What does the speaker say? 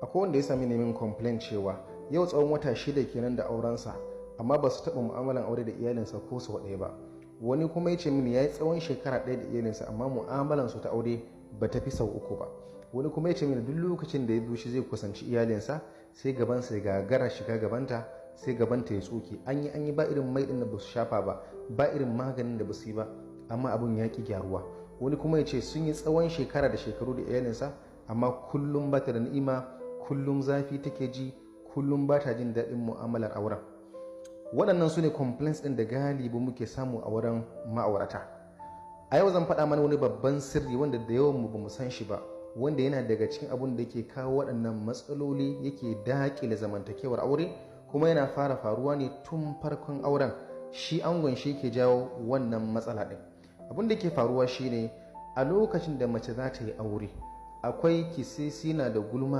Akwai wanda ya sami nemin complain cewa yau tsawon wata 6 kenan da aurensa, amma ba su taɓa mu'amalan aure da iyalinsa ko sau ɗaya ba. Wani kuma ya ce mini ya yi tsawon shekara 1 da iyalinsa, amma mu'amalan su ta aure ba ta fi sau 3 ba. Wani kuma ya ce mini duk lokacin da ya zo shi zai kusanci iyalinsa, sai gabansa ya gagara shiga gabanta, sai gabanta ya tsoke. An yi ba irin mai ɗin da ba su shafa ba, ba irin maganin da ba su yi ba, amma abun ya ƙi gyaruwa. Wani kuma ya ce sun yi tsawon shekara da shekaru da iyalinsa, amma kullum ba ta da ni'ima, kullum zafi take ji, kullum ba ta jin daɗin mu'amalar auren. Waɗannan su ne complaints ɗin da galibi muke samu a wurin ma'aurata. A yau zan faɗa mana wani babban sirri wanda da yawan mu bamu san shi ba, wanda yana daga cikin abun da yake kawo waɗannan matsaloli, yake daƙile zamantakewar aure, kuma yana fara faruwa ne tun farkon auren. Shi angon shi ke jawo wannan matsala ɗin. Abun da ke faruwa shine, a lokacin da mace za ta yi aure, akwai kisisina da gulma.